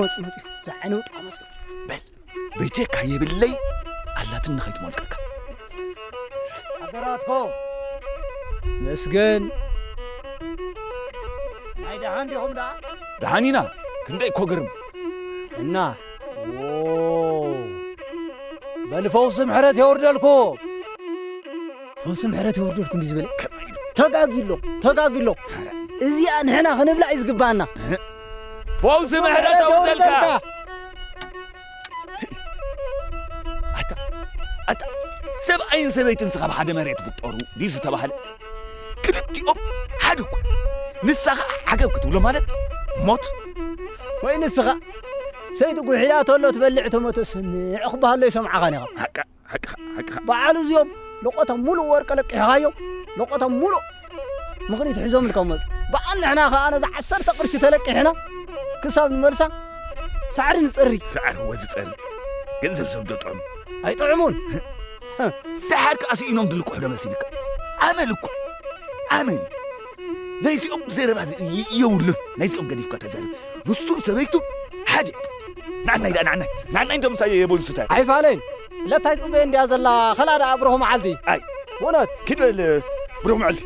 መጽኡ፣ መጽኡ፣ ዝዓይነውጣ መጽኡ። በል፣ በጀካ የብለይ ኣላትኒ ከይትሞልቀካ። ኣደራትኮ መስገን። ናይ ደሓን ዲኹም ደኣ? ደሓን ኢና። ክንደይ እኮ ግርም። እና፣ ዎ፣ በል ፈውሲ ምሕረት የውርደልኩ። ፈውሲ ምሕረት የውርደልኩ እንዲህ ዝበለ። ከመይ ኢሉ? ተጋጊሎ፣ ተጋጊሎ። እዚኣ ንሕና ክንብላ እዩ ዝግባና። ፈውሲ ምሕረት የውርደልካ። ኣታ፣ ኣታ፣ ሰብኣይን ሰበይትን ስኻ ብሓደ መሬት ፍጠሩ ድዩ ዝተባህለ? ክልቲኦም ሓደ እኮ። ንሳ ኸዓ ዓገብ ክትብሎ ማለት ሞት። ወይ ንስኻ ሰይቲ ጉሒላ ተሎ ትበልዕ ተመቶ ስምዕ ክበሃሎ ይሰምዓኻን ኢኻ። ሓቃ፣ ሓቅኻ፣ ሓቅኻ። በዓል እዚኦም ለቆታ ሙሉእ ወርቂ ለቂሕኻዮም፣ ለቆታ ሙሉእ ምኽኒት ሒዞምልካ መፁ። በዓል ንሕና ኸዓ ነዛ ዓሰርተ ቅርሺ ተለቂሕና ክሳብ ንመልሳ ሳዕሪ ንፅሪ። ሳዕሪ እወ ዝፀሪ። ገንዘብ ሰብ ዶ ጥዑም? ኣይጥዑሙን። ደሓር ከኣ ስኢኖም ድልቁሕ ዶ መሲልካ? ኣመል እኮ። ኣመል። ናይዚኦም ዘረባ ዝ-፣ ይ-፣ የብሉን። ናይዚኦም ገዲፍካ ተዛረብ። ንሱን ሰበይቱ ሓደ። ንዓናይ ደኣ፣ ንዓናይ። ንዓናይ እንዶ ምሳይ የቦን ስታይ። ኣይፋለይን። ለታይ ጽበየ እንድያ ዘላ፣ ኸላ ደኣ ብሩኽ መዓልቲ። ኣይ። እውነት። ኪድ በል፣ ብሩኽ መዓልቲ።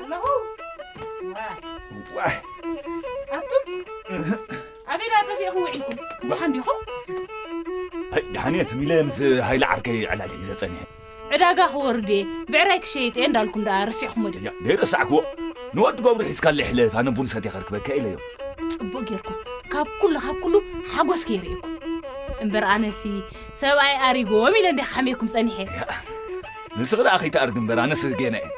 ኣለኹ። ዋይ። ኣቱም ኣበይ ደኣ ጠፊእኹም ውዒልኩም? ደሓን ዲኹም? ኣይ፣ ደሓን እየ፣ ትም ኢለ ምስ ሃይለ ዓርከይ ዕላል ሒዘ ጸኒሐ። ዕዳጋ ክወርድ እየ፣ ብዕራይ ክሸይጥ እየ እንዳልኩም ደኣ ረሲዕኩሞ ድዩ? ያ፣ ደይረሳዕክዎ። ንወዲ ገብሩ ሒዝካለይ ሕለፍ፣ ኣነ ቡን ሰትየ ከርክበካ ኢለዮ። ጽቡቕ ጌርኩም። ካብ ኩሉ፣ ካብ ኩሉ ሓጎስ ከይርእየኩም። እምበር ኣነሲ ሰብኣይ ኣሪጎም ኢለ እንደ ክሓምየኩም ጸኒሐ። ያ፣ ንስኺ ደኣ ከይትኣርጊ እምበር ኣነስ ጌና እየ።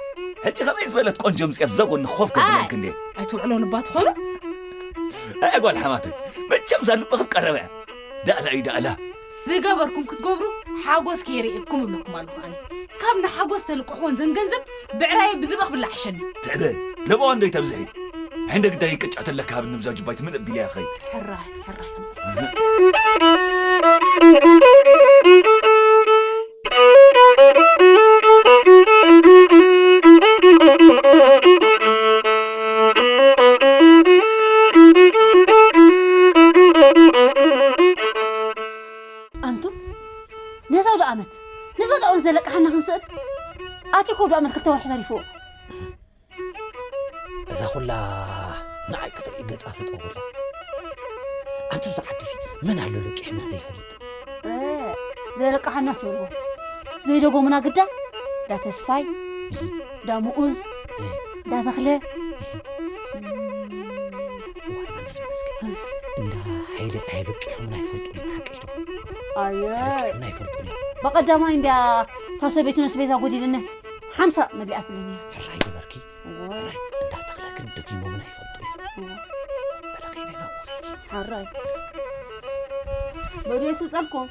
ሕጂ ከመይ ዝበለት ቆንጆ ምጽያት እዛ ጎኒ ኮፍ ከብለልኪ ኣይ፣ እንዴ? ኣይትውዕሎን እባ ትኾኑ? ኣይ ጓል ሓማተይ፣ መቸም እዛ ልቢ ክትቀረበ እያ። ዳእላ እዩ ዳእላ። ዝገበርኩም ክትገብሩ ሓጎስ ከይርእየኩም እብለኩም ኣለኹ ኣነ። ካብ ንሓጎስ ተልቅሕወን ዘን ገንዘብ ብዕራየ ብዝበኽ ብላ ሓሸኒ። ትዕበ፣ ለበዋ እንዶ ይተብዝሒ። ሕንደ ግዳይ ቅጫ ተለካ ሃብኒ ብዛ ጅባይ ትምልእ ቢልያ ኸይ። ሕራይ፣ ሕራይ ከምዚ። ኣንቱም፣ ነዛ ዶ ኣመት፣ ነዛ ዶ ኣመት ዘለቅሓና ክንስእን? ኣትዩ እኮ ዶ ኣመት ክልተ ወርሒ ተሪፍዎ። እዛ ኩላ ንዓይ ክትርኢ ገጻ ትጠውላ። ኣንቱም፣ እዛ ዓዲሲ መን ኣሎ ለቂሕና ዘይፈልጥ? እ፣ ዘለቅሓና ሰልቦ። ዘይደጎሙና ግዳ፣ ዳ ተስፋይ፣ እህ። ዳ ምኡዝ፣ እህ። ዳ ተኽለ። እህ። እም። እዋ፣ ኣንቱስ መስኪን። እንዳ ሃይለ ኣይለቂሖምና ኣይፈልጡን እዮም፣ ሓቀይ ዶ? ኣየ። ኣይለቂሖምና ኣይፈልጡን እዮም። በቐዳማይ እንዳ ታሰበይቱ ነስቤዛ ጎዲልነ ሓምሳ መሊኣትልኒ እያ። ሕራይ ገበርኪ። እዋ። ሕራይ፣ እንዳ ተኽለ ግን ደጊሞምና ኣይፈልጡን እዮም። እዋ። በለ ከይደ ናብኡ ኸይዲ። ሕራይ። በሉ የስልጠልኩም።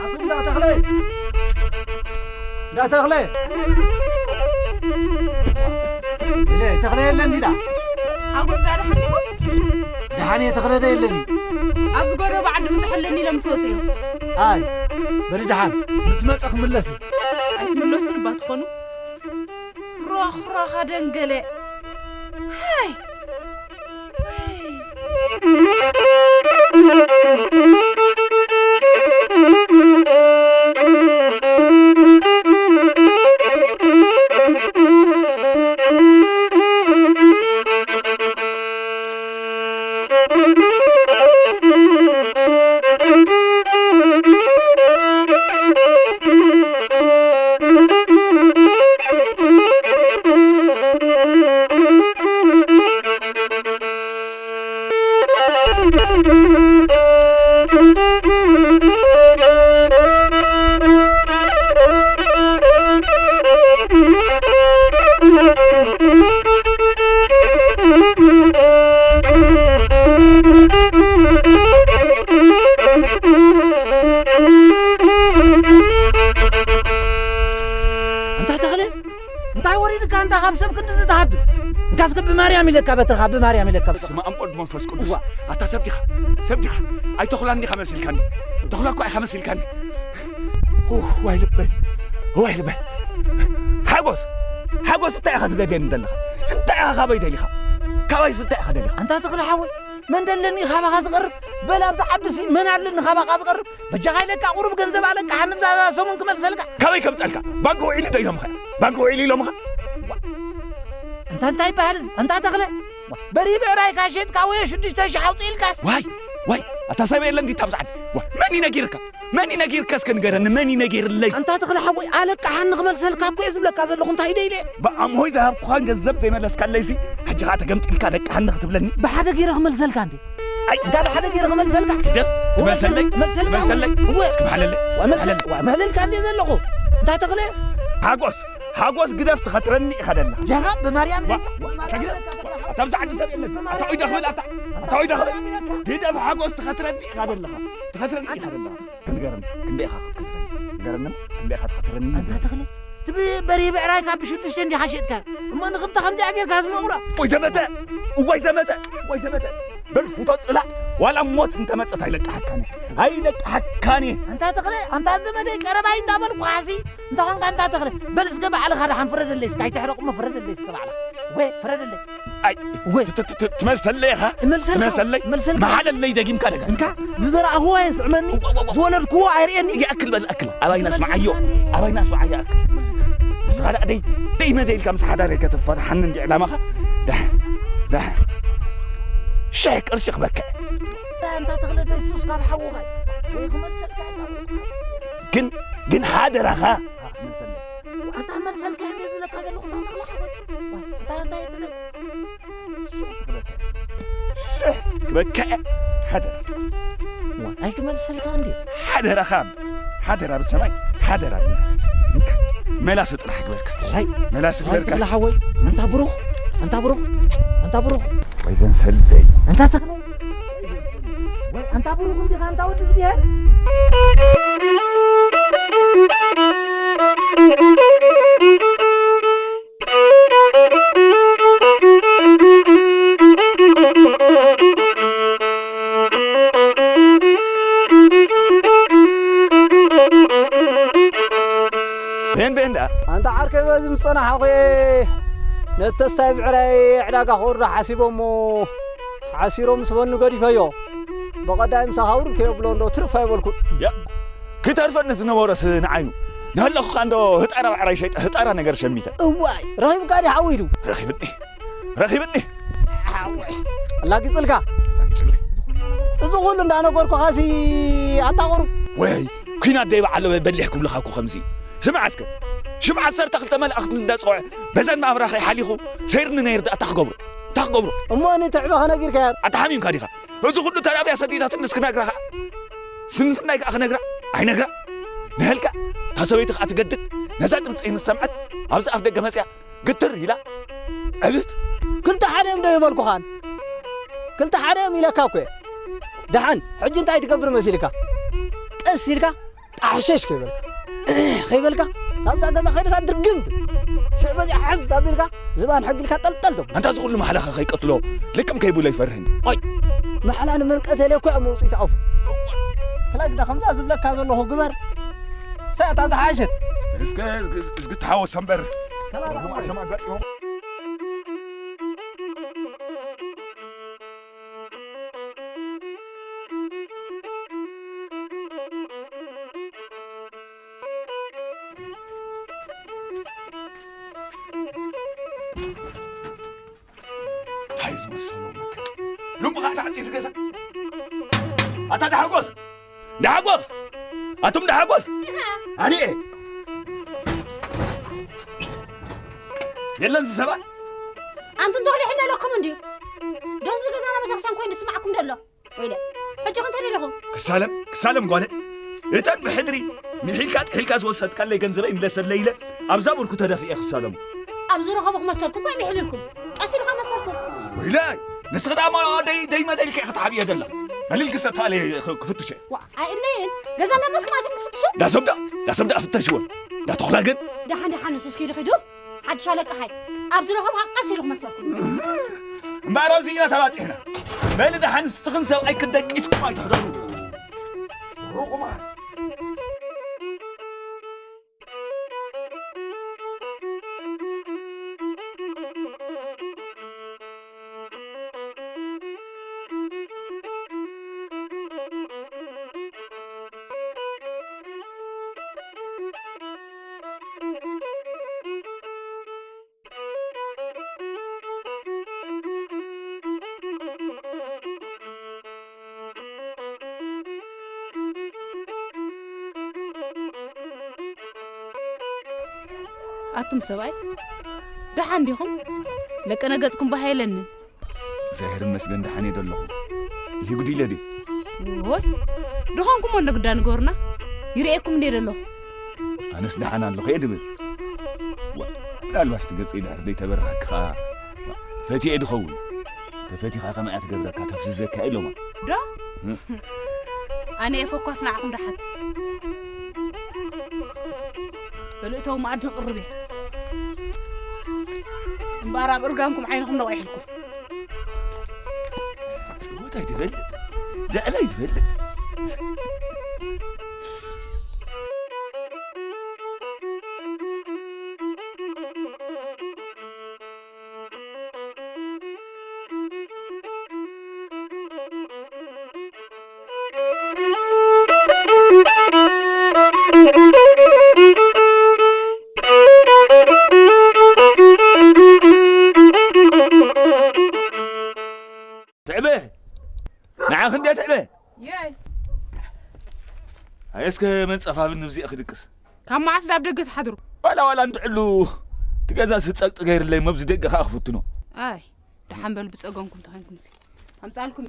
ኣቱም ዳ ተኽለ፣ ዳ ተኽለ። ኢለ፣ ተኽለ የለን ዲዳ? ሓጎስ ዳ ደሓን ዲኹም? ደሓን እየ፣ ተኽለ ዶ የለን እዩ? ኣብዚ ጎደቦ ዓዲ ብዙሕ ኣለኒ ኢሎም ምስ ወፁ እዮም። ኣይ፣ በሊ ደሓን ምስ መፀ ክምለስ እዩ። ኣይትምለሱን እባ ትኾኑ። ሮኽሮኻ ደንገለ። ሃይ! እንታይ ተኽለ? እንታይ ወሪድካ? እንታ ካብ ሰብ ክንዲ ዝተሃድም? እንካስ ብማርያም ኢለካ በትርኻ፣ ብማርያም ኢለካ በትርኻ። ስመ ኣብ ወልድ መንፈስ ቅዱስ። እዋ። ኣታ ሰብ ዲኻ? ሰብ ዲኻ? ኣይ ተኹላን ዲኻ መሲልካኒ? ተኹላ እኮ ኢኻ መሲልካኒ። ኡፍ፣ ዋይ ልበይ። ዋይ ልበይ። ሓጎስ፣ ሓጎስ እንታይ ኢኻ ትደልየኒ ዘለኻ? እንታይ ኢኻ ካበይ ደሊኻ? ካበይስ እንታይ ኢኻ ደሊኻ? ኣንታ ተኽለ ሓወይ፣ መን ደለኒ ካባኻ ዝቐርብ? በል ኣብዚ ዓድሲ መን ኣለኒ ካባኻ ዝቐርብ? በጃኻ ኢለካ ቁሩብ ገንዘብ ኣለቃሓኒ፣ ብዛ ሰሙን ክመልሰልካ። ካበይ ከምጸልካ? ባንክ ውዒሉ ዶ ኢሎምኻ? ባንክ ውዒሉ ኢሎምኻ? እንታ እንታይ ይበሃል እዚ? ኣንታ ተኽለ፣ በሪ ብዕራይካ ሸጥካ ወይ ሽዱሽተ ሽሕ ኣውፅእ ኢልካስ? ዋይ፣ ዋይ፣ ኣታ ሰብ የለን ዲታ ኣብዚ ዓዲ? ዋይ፣ መን እዩ ነጊርካ? መን እዩ ነጊርካ እስከ ንገረኒ፣ መን እዩ ነጊርለይ? ኣንታ ተኽለ ሓወይ፣ ኣለቃሓኒ ክመልሰልካ እኮ እየ ዝብለካ ዘለኹ፣ እንታይ ኢለ ኢለ? ብኣምሆይ ዝሃብኩኻን ገንዘብ ዘይመለስካለይሲ፣ ሕጂ ኸኣ ተገምጢልካ ኣለቃሓኒ ክትብለኒ? ብሓደ ገይረ ክመልሰልካ እንዴ? ኣይ፣ እንዳ ብሓደ ገይረ ክመልሰልካ? ግደፍ፣ ትመልሰለይ? መልሰልካ? መልሰለይ? እወ። እስኪ መሓለለይ? ዋ፣ መልሰ-፣ መሓለለይ? ዋ፣ መሕለልካ እንዴ ዘለኹ? እንታይ ተኽለ? ሓጎስ፣ ሓጎስ ግደፍ ትኸትረኒ ኢኻ ደለኻ። ጀኻ ብማርያም ዋ፣ ዋ፣ ኣታ ግደፍ። ኣታ ኣብዚ ዓዲ ሰብ የለን። ኣታ ኦይ ደኽብል፣ ኣታ፣ ኣታ ኦይ ደኽብል። ግደፍ ሓጎስ ትኸትረኒ ኢኻ ደለኻ። ትኸትረኒ ኢኻ ደለኻ። ንገረኒ፣ ክንደይ ኢኻ ክትከትረኒ? ንገረኒ፣ ክንደይ ኢኻ ትኸትረኒ? ኣንታ ተኽለ፣ እቲ ብ-፣ በሪ ብዕራይ ካብ ብሽዱሽተ እንዲኻ ሸጥካ። እሞ ንኽልተ ከምዚኣ ጌርካ ዝመቑራ? ወይ ዘመተ፣ ወይ ዘመተ፣ ወይ ዘመተ። በል ፍቶ ጽላእ፣ ዋላ ሞት እንተመጸት ኣይለቅሓካን እየ። ኣይለቅሓካን እየ። ኣንታ ተኽለ፣ ኣንታ ዘመደይ ቀረባይ እንዳበልኩኻሲ፣ እንተ ኾንካ ኣንታ ተኽለ፣ በል እስከ ባዕልኻ ደሓን ፍረደለይ እስከ፣ ኣይትሕረቕ እሞ ፍረደለይ እስከ ባዕልኻ። ወይ ፍረደለይ። ኣይ፣ ወይ። ት-፣ ት-፣ ት-፣ ትመልሰለይ ኢኻ? እመልሰልካ፣ ትመልሰለይ? እመልሰልካ። መሓለለይ ደጊምካ ደጋ። እንካ፣ ዝዘራእኽዎ ኣየስዕመኒ፣ እዋ፣ እዋ፣ እዋ። ዝወለድክዎ ኣይርእየኒ። ይኣክል በል፣ ኣክል። ኣባይ ናስምዓዮ፣ ኣባይ ናስምዓዮ፣ ይኣክል። ንስኻ ደኣ ደይ፣ ደይ መደይ ኢልካ ምስ ሓዳረይ ከተፋታሓኒ እንዲ ዕላማኻ። ደሓን፣ ደሓን። ሽሕ ቅርሺ ክበክዕ። ኣንታ ተኽለ ደሱስ ካብ ሓውኻ። ወይ ክመልሰልካ ኢላ። ግን፣ ግን ሓደራኻ። ኣንታ መልሰልካ እንደ ዝብለካ ዘለኹ፣ እንታይ ተኽለ ሓወይ? እንታይ፣ እንታይ ትብል? ሽሕ ክበክዕ። ሓደራ። ዋ፣ ኣይክመልሰልካ እንዴ? ሓደራኻ። ሓደራ ብሰማይ። ሓደራ ብምድሪ። እንካ። መላስ ጥራሕ ግበርካ። ራይ። መላስ ራይ ግበርካ። ተኽለ ሓወይ። ኣንታ ብሩኽ። ኣንታ ብሩኽ። ኣንታ ብሩኽ። ወይ ዘንሰልደይ። ኣንታ ተኽለ። ወይ ኣንታ ብሩኽ እንዲኻ፣ ኣንታ ወዲ እዝግሄር። ቤን ቤን ደኣ። ኣንታ ዓርከይ በዚ ምስ ጸናሕኹ እየ ነተስታይ ብዕራይ ዕዳጋ ክወርዶ ሓሲቦሞ ሓሲሮም ምስ በኑ ገዲፈዮ። ብቐዳይ ምሳኻ ውርድ ከየብሎ እንዶ ትርፍ ኣይበልኩን። ያ፣ ክተርፈኒ ዝነበሮስ ንዓዩ። ንሃለኹኻ እንዶ ህጣራ ብዕራይ ሸይጠ ህጣራ ነገር ሸሚተ። እዋይ፣ ረኺብካ ድዩ ሓወይ ኢሉ? ረኺብኒ፣ ረኺብኒ። ሓወይ። ኣላጊጽልካ። ኣላጊጽለይ። እዚ ኩሉ እንዳነገርኩኻሲ ኣታ ቁሩብ። ወይ፣ ኲናት ደይ በዓሎ በሊሕ ክብልኻ እኮ ከምዚ። ስምዓ እስከ። ሽም ዓሰርተ ክልተ መላእኽቲ እንዳጸውዐ በዘን መኣምራ ከይሓሊኹ ሰይርኒ ነይር ደኣ እንታይ ክገብሮ? እንታይ ክገብሮ? እሞ ንትዕበ ከነጊርካዮ። ኣታ ሓሚምካ ዲኻ? እዚ ኩሉ ተራብያ ሰቲታትኒ እስክነግራ ኸዓ። ስንፍናይ ከኣ ክነግራ? ኣይነግራ። ንህልካ፣ እታ ሰበይቲ ከኣ ትገድድ። ነዛ ድምፀይ ምስ ሰምዐት፣ ኣብዚ ኣፍ ደገ መፅያ፣ ግትር ኢላ። ዕብት። ክልተ ሓደ እዮም ዶ ይበልኩኻን? ክልተ ሓደ እዮም ኢለካ እኮ እየ። ደሓን፣ ሕጂ እንታይ ትገብር መሲልካ? ቀስ ኢልካ፣ ጣሕሸሽ ከይበልካ። ከይበልካ፣ ኣብዛ ገዛ ከይድካ ድርግም ትብል። ሽዑ በዚኣ ሕዝ ኣቢልካ፣ ዝባን ሕጊልካ ጠልጠል ትብል። ኣንታ እዚ ኩሉ ማሕላኸ ከይቀትሎ፣ ልክም ከይብሎ ይፈርህን። ኦይ! ማሕላ ንመን ቀተለ እኮ እዮም መውፅኢ ተኣፉ። ፕላግ ዳ ከምዛ ዝብለካ ዘለኹ ግበር። ሰእታ ዝሓሸት። እስከ እስከ እስከ ተሓወስ እምበር። እንታይ ዝመሰሎ መከራ። ሎሚ ኸዓ ተዓፂ እዚ ገዛ። ኣታ ዳሓጎስ! ዳሓጎስ! ኣቱም ዳሓጎስ! ኣነ እየ። የለን እዚ ሰብኣይ? ኣንቱም ተኽሊሕ እንዳለኩም እንድዩ። ዶስ እዚ ገዛና ቤተክርስትያን ኮይኑ ዝስማዕኩም ደሎ? ወይለ፣ ሕጂ ኸ እንታይ ደለኹም? ክሳለም፣ ክሳለም ጓለ። እተን ብሕድሪ ሚሒልካ ጥሒልካ ዝወሰድካለይ ገንዘበይ ምለሰለይ ኢለ ኣብዛ ብርኩ ተደፊኤ ክሳለሙ። ኣብ ዝረኸቡ ክመሰልኩም ወይ ሚሒልልኩም? ቀስ ኢልካ መሰልኩም። ወይላይ፣ ንስኺ ደኣ እሞ ደይ-፣ ደይመ ደይልካ ኢኺ ክትሓብየ ዘለኺ። መሊልኪ ሰተኣለ ክ-፣ ክፍትሸ። ዋ፣ ኣይእለየን። ገዛ እንዳመልኩም ኣትም ክፍትሹ? ዳሰብዳ፣ ዳሰብዳ ፍተሽዎ። ዳተኹላ ግን? ደሓን ደሓን ንሱ እስኪ ድኺዱ። ሓድሽ ኣለቃሓይ፣ ኣብ ዝረኸብካ ቀስ ኢሉ ክመሰልኩም። እምበኣር ኣብዚ ኢና ተባጺሕና። በሊ ደሓን ንስኽን ሰብኣይክን ደቂስኩም ኣይትሕደሩ። ሩቑማት። ኣቱም ሰብኣይ፣ ደሓን ዲኹም? ለቀነ ገጽኩም ባህ የለንን። እግዚኣብሔር ይመስገን፣ ደሓን እየ ደለኹ። ይህ ጉድ ኢለ ድዩ? ዎይ፣ ድኾንኩም ወሎ ግዳ ንገሩና። ይርእየኩም እንደ ደለኹ። ኣነስ ደሓን ኣለኹ እየ ድብል። ዋ፣ ምናልባሽ እቲ ገጸይ ድሕር ዘይተበራህኪ ኸኣ፣ ዋ፣ ፈትየ ድኸውን። ተፈቲኻ ከመይ እያ ትገብረካ፣ ተፍዝዘካ እየ ኢሎማ። ዶ? እ? ኣነ እየ ፈኳስ ንዓኹም ድሓትት። በልእተው መኣዲ ቅርብ እየ። እምበኣር ኣብ እርጋንኩም ዓይንኹም ነቒሕልኩም። ጽወት ኣይትፈልጥ፣ ደዕላ ኣይትፈልጥ። ትዕበ! ንዓኺ እንድያ ትዕበ! የይ! ኣየ እስከ መንጸፍ ኣብኒ ብዚኣ ክድቅስ። ካብ መዓስ ዳብ ደገ ትሓድሩ? ዋላ ዋላ እንትዕሉ እቲ ገዛስ ጸቕጢ ገይርለይ እሞ ኣብዚ ደገ ከኣ ክፍትኖ። ኣይ፣ ደሓን በሉ ብጸገምኩም ተኾይንኩምሲ። ኣምጻልኩም።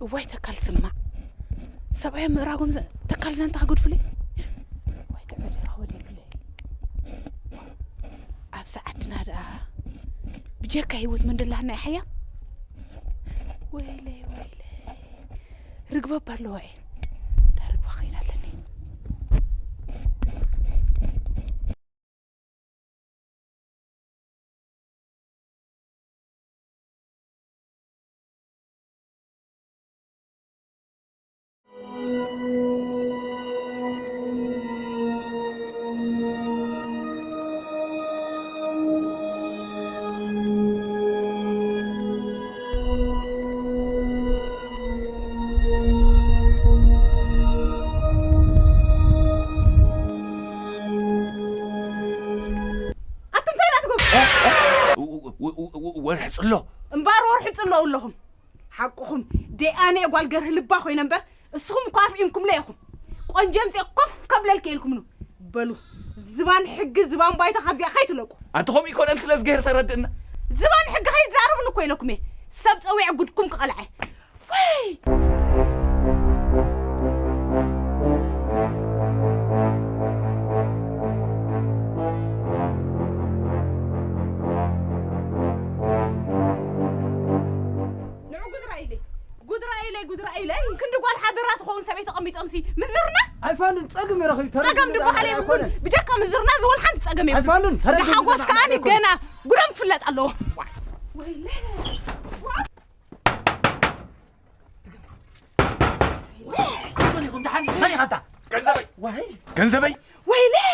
እዋይ ተካል ስማዕ፣ ሰብኣይ ምእራጎም ዘ-፣ ተካል ዘንታ ክጉድፍለይ። ወይ ትዕበድ ይረኽበ ደብለ። ኣብዚ ዓድና ደኣ ብጀካ ህይወት መንደላህና ይሓያ። ወይለይ፣ ወይለይ። ርግበ እባ ኣለዋ እየ። ዳ ርግበ ክኸይድ ኣለኒ። ኣቱም እንታይ ደኣ ትገብሩ? ወርሒ ጽሎ። እምበኣር ወርሒ ጽሎ ኣለኹም። ሓቅኹም፣ ደኣነ ጓል ገርህ ልባ ኮይነ እምበር፣ እስኹም እኮ ኣፍኢምኩምለ ኢኹም። ቆንጆ ኣምጺኤ ኮፍ ከብለልኪ ኢልኩምኑ። በሉ፣ ዝባን ሕጊ፣ ዝባን ባይታ ካብዚኣ ከይትለቁ። ኣንተ ከምኡ ይኮነን ስለ ዝገይር ተረድእና። ዝባን ሕጊ ከይትዛረብኒ እኮ ኢለኩም እየ። ሰብ ጸዊዐ ጉድኩም ክቐልዐ። ወይ! ንዑ ጉድ ራእይለይ፣ ጉድ ራእይለይ፣ ጉድ ራእይለይ። ክንዲ ጓል ሓደራ ትኸውን ሰበይቲ ተቐሚጦምሲ ምዝርና? ኣይፋሉን፣ ጸግም ይረኽብ፣ ተረድእ ጸገም ዝበሃል ኣይኮነን። ኣይብሉን። ብጀካ ምዝርና ዝወል ሓንቲ ጸገም የብሉን። ኣይፋሉን፣ ተረድእ ንሓጎስ ከኣ ኣይኮነን። ንገና ጉዶም ትፍለጥ ኣለዎ። ወይለይ። መን ኢኹም ደሓን? መን ኢኻ ኣንታ? ገንዘበይ! ዋይ! ገንዘበይ! ወይለይ!